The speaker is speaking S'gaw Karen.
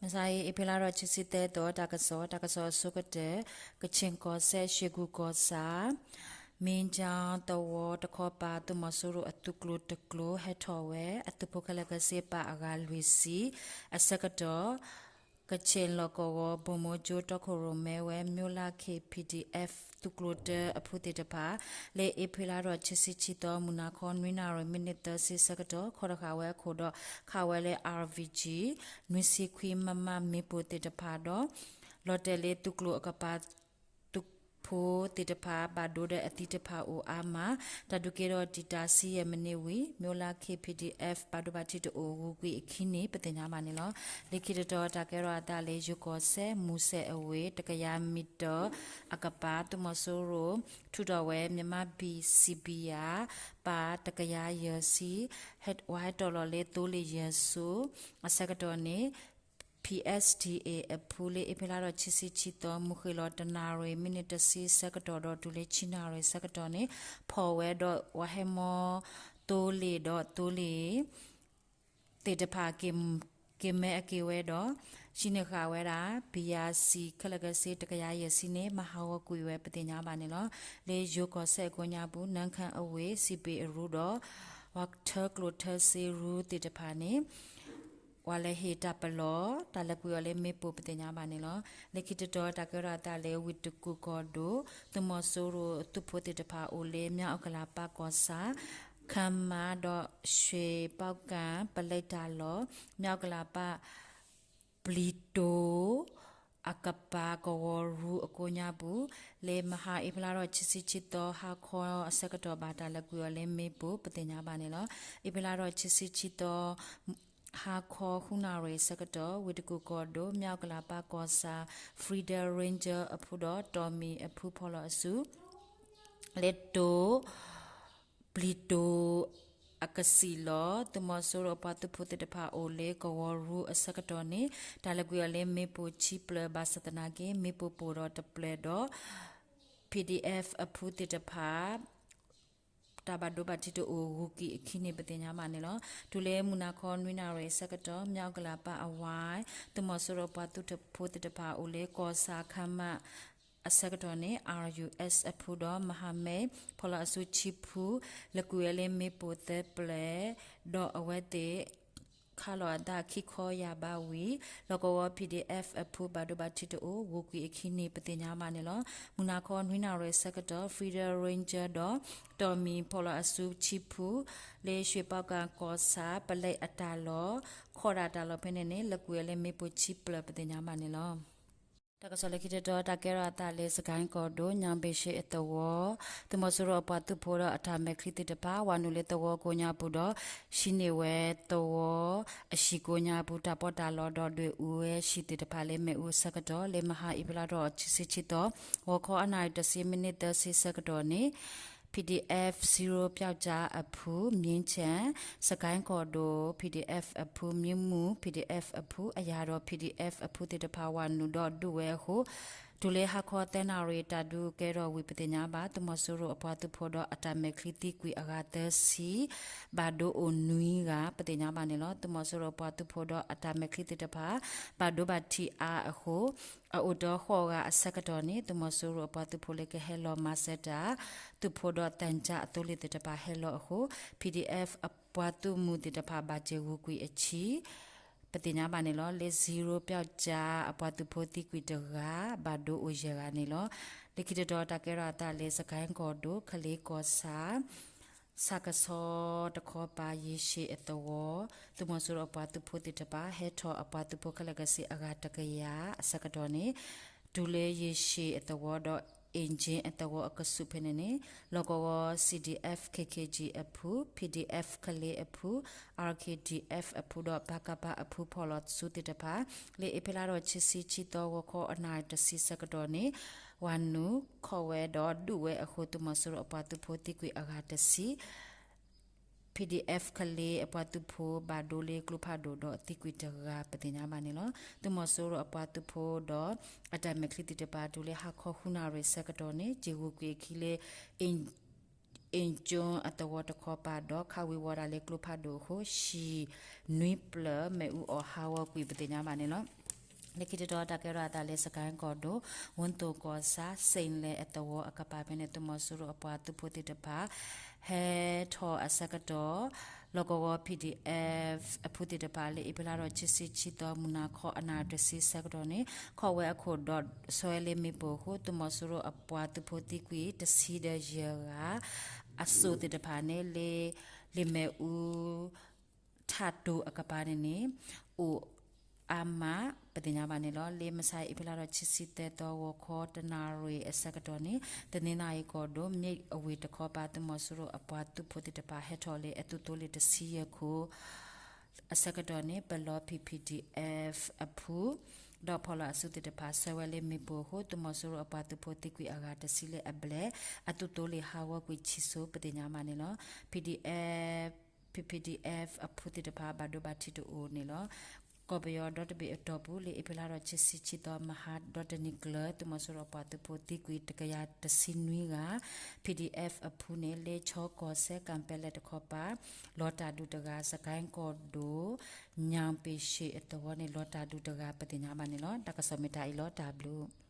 မုၢ်ဆါအံၤ အ့ဖြ့လါထီၣ်ခံဆံသၢသီ တၢ်ကစီၣ်, တၢ်ကစီၣ်အဆိကတၢၢ်, ကခ့ၣ်ကီၢ်စဲၣ် ရွှေကူကီၢ်ဆၣ် မ့ၣ်ကၠီသဝီတခီပၤ သုးမီၤစိရိၤအသုးကျိၤတကျိၤ ဟဲထီၣ်ဝဲ အသုးဖိခဲလၢာ်ခဲဆ့ပာ်အဂၤလွံၢ်ဆံ အဆၢကတီၢ် ကခ့ၣ်လီၢ်ကဝီၤ ဘိၣ်မိကၠိတီခိၣ်ရိၣ်မဲဝဲ မျိုးလါခ့ၣ် PDF သုးကျိၤတၢအဖုသ့ၣ်တဖၣ် လၢအ့ဖြ့လါထီၣ်ခံဆံခံသီ မုၢ်နၤခီ နွံနၣ်ရံၣ် မံးနံးသၢဆံဆၢကတီၢ် ခီတဃာ်ဝဲအခိၣ်ဒီး ခးဝဲလၢ RPG နွံဆံခွံ မမ မ့ၣ်ပိၢ်သ့ၣ်တဖၣ်ဒီး လီၤတဲာ်လၢသုးကျိၤအကပၤ သုးဖိသ့ၣ်တဖၣ် ဘၣ်ဒိဒီးအသံတဖၣ်အိၣ်အါမး တၢ်ဒုးကဲထီၣ်တံာ်တာ်ဆံယဲၢ်မံးနံးဝံၤ မျိုးလါခ့ၣ် PDF ဘၣ်ဒိဘၣ်ထံးတအိၣ် ဂုၤကွံာ်အခံန့ၣ် ပသ့ၣ်ညါဘၣ်န့ၣ်လီၤ. လၢခံတတီၤ တၢ်ကဲထီၣ်အသးလၢ ယိၤကီၢ်စဲၣ် မူစဲၣ်အဝ့ၢ် တကယၤမံးတၢၣ်အကပၤ သုးမီၤစိရိၤ ထုးထီၣ်ဝဲ မြန်မာ့ဘီစံဘံယၤ ပာ်တကယၤယဲၢ်ဆံ ဟဲ ဝဲဟဲတီၣ်လီၤလၢသိလ့ၣ်ယဲၢ်စိ အဆၢကတီၢ်န့ၣ် PSDA အဖု လၢအ့ဖြ့လါထီၣ်ခံဆံခံသီ မုၢ်ဃ့ၢ်လီၤတနၣ်ရံၣ် မံးနံးတဆံဆၢကတီၢ်ဒီး တုၤလၢခံနၣ်ရံၣ်ဆၢကတီၢ်န့ၣ် ဖီၣ်ဝဲဒီး ဝၤဟဲမီ သိလ့ၣ်ဒီးသိလ့ၣ် သ့ၣ်တဖၣ် က့ၤမဲအက့ၤဝဲဒီး ဟံးန့ၢ်ဃာ်ဝဲဒၣ် ဘံယၤစံခဲလၢာ်ခဲဆ့ တကယၤယဲၢ်ဆံန့ၣ် မၤဟးဂီၤကွံာ်ဝဲ ပသ့ၣ်ညါဘၣ်န့ၣ်လီၤ. လၢယိၤကီၢ်စဲၣ်အကိးညါပူၤ နၢခၢၣ်အဝ့ၢ် စံးဘ့ၣ်အရူဒီး ဝၤထၢကျိၣ်ထၢစ့ရူသ့ၣ်တဖၣ်န့ၣ် ဝၤလဲၤဟ့ၣ်တၢ်ပလီၢ် တၢ်လဲၤကွံာ်အီၤလၢမ့ၣ်ပိၢ် ပသ့ၣ်ညါဘၣ်န့ၣ်လီၤ. လၢခံတတီၤ တၢ်ကဲထီၣ်အသးလၢ ဝ့ၢ်တကူၣ်ကီၢ်ဒိၣ် သုးမီၤစိရိၤသုးဖိသ့ၣ်တဖၣ်အိၣ်လၢ မြောက်ဥက္ကလာပ ကီၢ်ဆၣ် ခမ်းမ ဒီး ရွှေပေါက္ကံ ပလဲတၢ်လီၢ် မြောက်ဥက္ကလာပ ပျံၤတိၤ အကပၤကဝီၤရူအကိးညါပူၤ လၢမဟါအ့ဖြ့လါထီၣ်ခံဆံခံသီ ဟါခီအဆၢကတီၢ် ဘၣ်တၢ်လဲၤကွံာ်အီၤလၢမ့ၣ်ပိၢ် ပသ့ၣ်ညါဘၣ်န့ၣ်လီၤ. အ့ဖြ့လါထီၣ်ခံဆံခံသီ ဟါခီဃုနၣ်ရံၣ်အဆၢကတီၢ် ဝ့ၢ်တကူၣ်ကီၢ်ဒိၣ် မြောက်ဥက္ကလာပ ကီၢ်ဆၣ် Federal Ranger အဖုဒီး တီၢ်မံၤအဖုဖီၣ်လီၤအစု လၢတိၤ ပျံၤတိၤအကစံၣ်လီၤ. သုးမီၤစိရိၤအပှၤသုးဖိသ့ၣ်တဖၣ်အိၣ်လၢကဝီၤရူအဆၢကတီၢ်န့ၣ် တၢ်လဲၤကွံာ်အီၤလၢမ့ၣ်ပိၢ်ခံဖျၢၣ် ဘၣ်ဆၣ်သနာ်က့ မ့ၣ်ပိၢ်ပိၢ်ဒီးတဖျၢၣ်ဒီး PDF အဖုသ့ၣ်တဖၣ် တၢ်ဘၣ်ဒိဘၣ်ထံးတအိၣ် ဂုၤကံၢ်အခံန့ၣ် ပသ့ၣ်ညါဘၣ်န့ၣ်လီၤ. တုၤလၢမုၢ်နၤခီနွံနၣ်ရံၣ်အဆၢကတီၢ် မြောက်ဥက္ကလာပအဝဲ သုးမီၤစိရိၤအပှၤသုးဖိသ့ၣ်တဖၣ်အိၣ်လၢ ကီၢ်ဆၣ် ခမ်းမ အဆၢကတီၢ်န့ၣ် RUS အဖုဒီး မဟာမိတ် ဖီၣ်လီၤအစုခံဖု လဲၤကွံာ်ဝဲလၢမ့ၣ်ပိၢ်သၢဖျၢၣ် ဒီးအဝဲသ့ၣ် ခးလီၤအသးခံခီယၢ်ဘးဝံၤ လီၢ်ကဝီၤ PDF အဖု ဘၣ်ဒိဘၣ်ထံးတအိၣ် ဂုၤကွံာ်အခံန့ၣ် ပသ့ၣ်ညါဘၣ်န့ၣ်လီၤ. မုၢ်နၤခီနွံနၣ်ရံၣ်အဆၢကတီၢ် Federal Ranger ဒီး တီၢ်မံၤ ဖီၣ်လီၤအစုခံဖု လၢ ရွှေပေါက္ကံ ကီၢ်ဆၣ် ပလဲအတၢ်လီၢ် ခီၣ်ဒၣ်တၢ်လီၢ်ဖဲန့ၣ်န့ၣ် လဲၤကွံာ်ဝဲလၢမ့ၣ်ပိၢ်ခံဖျၢၣ် ပသ့ၣ်ညါဘၣ်န့ၣ်လီၤ. တၢ်ကစီၣ်လၢခံတတီၤ တၢ်ကဲထီၣ်အသးလၢ စကဲၣ်ကီၢ်ဒိၣ် ညောင်ပင်ရှေ့အသဝီ သုးမီၤစိရိၤအပှၤသုးဖိဒီးအတၢ်မဲာ်ချံသ့ၣ်တဖၣ် ဝၤနုာ်လၢသဝီကိးညါပူၤဒီး ဟံးန့ၢ်ဝဲသဝီအဟံၣ်ကိးညါပူၤ တၢ်ပီးတၢ်လီဒီး ဒွဲၣ်အူဝဲဟံၣ်သ့ၣ်တဖၣ်လၢမ့ၣ်အူအဆၢကတီၢ် လၢမဟါအ့ဖြ့လါထီၣ်ခံဆံခံသီ ဂီၤခီအနၣ်ရံၣ်တဆံ မံးနံးသၢဆံဆၢကတီၢ်န့ၣ် PDF စံရိပျောက်ကျားအဖု မြင်းခြံ စကဲၣ်ကီၢ်ဒိၣ် PDF အဖု မြင်းမူ PDF အဖု အယၤဒီး PDF အဖုသ့ၣ်တဖၣ် ဝၤနုာ်ဒီးဒုးဝဲအဃိ တုၤလၢဟါခီသၢနၣ်ရံၣ် တၢ်ဒုးကဲထီၣ်ဝံၤ ပသ့ၣ်ညါဘၣ် သုးမီၤစိရိၤအပှၤသုးဖိဒီးအတၢ်မဲာ်ချံသံကွံာ်အဂၤသၢဆံ ဘၣ်ဒိအိၣ်နွံဂၤ ပသ့ၣ်ညါဘၣ်န့ၣ်လီၤ. သုးမီၤစိရိၤအပှၤသုးဖိဒီးအတၢ်မဲာ်ချံသ့ၣ်တဖၣ် ဘၣ်ဒိဘၣ်ထံးအါအဃိ အအိၣ်တ့ၢ်ဃိးဂၤအဆၢကတီၢ်န့ၣ် သုးမီၤစိရိၤအပှၤသုးဖိလၢကဟဲလီၤမၤစၢၤတၢ် သုးဖိဒီးသံချပ်အသိလ့ၣ်သ့ၣ်တဖၣ်ဟဲလီၤအဃိ PDF အပှၤသုးမုၢ်သ့ၣ်တဖၣ်ဘၣ်စၢၤဂုၤကွံာ်အခံ ပသ့ၣ်ညါဘၣ်န့ၣ်လီၤ. လၢ စံရိပျောက်ကျား အပှၤသုးဖိသံကွံာ်တဂၤ ဘၣ်ဒိအိၣ်ယဲၢ်ဂၤန့ၣ်လီၤ. လၢခံတတီၤ တၢ်ကဲထီၣ်အသးလၢ စကဲၣ်ကီၢ်ဒိၣ် ကလ့ကီၢ်ဆၣ် ဆၣ်ကဆီတခီပၤ ရေရှည်အသဝီ သုးမီၤစိရိၤအပှၤသုးဖိသ့ၣ်တဖၣ် ဟဲထီၣ်အပှၤသုးဖိခဲလၢာ်ခဲဆ့အဂၤတကယၤအဆၢကတီၢ်န့ၣ် တုၤလၢရေရှည်အသဝီဒီး အ့ၣ်ကၠ့အသဝီအကဆူးဖဲန့ၣ်န့ၣ် လီၢ်ကဝီၤ CDF KKG အဖု PDF ကလ့အဖု RKDF အဖုဒီး ပကဖ အဖုဖီၣ်လီၤစုသ့ၣ်တဖၣ် လၢအ့ဖြ့လါထီၣ်ခံဆံခံသီ ဂီၤခီအနၣ်ရံၣ်တဆံဆၢကတီၢ်န့ၣ် ဝၤနုာ်ခီၣ်ဝဲဒီးဒုးဝဲအဃိ သုးမီၤစိရိၤအပှၤသုးဖိသံကွံာ်အဂၤတဆံ PDF ကလ့အပှၤသုးဖိဘၣ်ဒိလၢကျိဖးဒိၣ်ဒီးသံကွံာ်တဂၤ ပသ့ၣ်ညါဘၣ်န့ၣ်လီၤ. သုးမီၤစိရိၤအပှၤသုးဖိဒီး အတၢ်မဲာ်ချံသ့ၣ်တဖၣ်တုၤလၢဟါခီဃုနၣ်ရံၣ်ဆၢကတီၢ်န့ၣ် က့ၤဂုၤကွံာ်အခံလၢ အ့ၣ်ကၠ့အသဝီတခီပၤဒီး ခးဝံၤဝီၤဒၣ်လၢကျိဖးဒိၣ်အဃိ ဟံၣ်နွံဖျၢၣ်မ့ၣ်အူအီၣ်ဟးဂီၤကွံာ် ပသ့ၣ်ညါဘၣ်န့ၣ်လီၤ. လၢခံတတီၤ တၢ်ကဲထီၣ်အသးလၢ စကဲၣ်ကီၢ်ဒိၣ် ဝူသိကီၢ်ဆၣ် စ့ၣ်လဲၣ်အသဝီအကပၤဖဲန့ၣ် သုးမီၤစိရိၤအပှၤသုးဖိသ့ၣ်တဖၣ် ဟဲထီၣ်အဆၢကတီၢ် လီၢ်ကဝီၤ P D F အဖုသ့ၣ်တဖၣ် လၢအ့ဖြ့လါထီၣ်ခံဆံခံသီ မုၢ်နၤခီအနၣ်ရံၣ်တဆံဆၢကတီၢ်န့ၣ် ခီၣ်ဝဲအခိၣ်ဒီး ဆှၢဝဲလၢမ့ၣ်ပိၢ်အဃိ သုးမီၤစိရိၤအပှၤသုးဖိသံကွံာ်တဆံဒီးယဲၢ်ဂၤ အစိၣ်သ့ၣ်တဖၣ်န့ၣ် လၢ လံာ်မဲၣ်အူ ထးတိၤအကပၤန့ၣ်န့ၣ် အိၣ်အါမး ပသ့ၣ်ညါဘၣ်န့ၣ်လီၤ. လၢမဆါအ့ဖြ့လါထီၣ်ခံဆံသၢသီ ဂီၤခီတနၣ်ရံၣ်အဆၢကတီၢ်န့ၣ် တနီသရံၣ်ကီၢ်ဒိၣ် မ့ၢ်အဝ့ၢ်တခီပၤ သုးမီၤစိရိၤအပှၤသုးဖိသ့ၣ်တဖၣ် ဟဲထီၣ်လၢအသုးသိလ့ၣ်တဆံယဲၢ်ခိၣ် အဆၢကတီၢ်န့ၣ် ပလီၤ P P D F အဖု ဒီးဖီၣ်လီၤအစုသ့ၣ်တဖၣ် ဆှၢဝဲလၢမ့ၣ်ပိၢ်အဃိ သုးမီၤစိရိၤအပှၤသုးဖိသံကွံာ်အဂၤတဆံလၢအဘျဲၣ် အသုးသိလ့ၣ်ဟးဂီၤကွံာ်ဆံးစိၤ ပသ့ၣ်ညါဘၣ်န့ၣ်လီၤ. P D F, P P D F အဖုသ့ၣ်တဖၣ် ဘၣ်ဒိဘၣ်ထံးတအိၣ်န့ၣ်လီၤ. ကီၢ်ပယီၤဒီတဘ့ၣ်အတီၢ်ပူၤ လၢအ့ဖြ့လါထီၣ်ခံဆံခံသီ မဟါဒီတနံၤကျၢၤ သုးမီၤစိရိၤအပှၤသုးဖိသံကွံာ်တကယၤတဆံနွံဂၤ P D F အဖုန့ၣ် လၢခၠီကီၢ်စဲၣ် ကၣ်ပဲလဲၣ်တခီပၤ လီၤတၢ်ဒုးတဂၤ စကဲၣ်ကီၢ်ဒိၣ် ညၣ်ပ့ၢ်ၡ့ၣ်အသဝီန့ၣ် လီၤတၢ်ဒုးတဂၤ ပသ့ၣ်ညါဘၣ်န့ၣ်လီၤ. တၢ်ကစီၣ်မ့ၢ်တၢ်အံၤလီၤ. တၢ်ဘျုး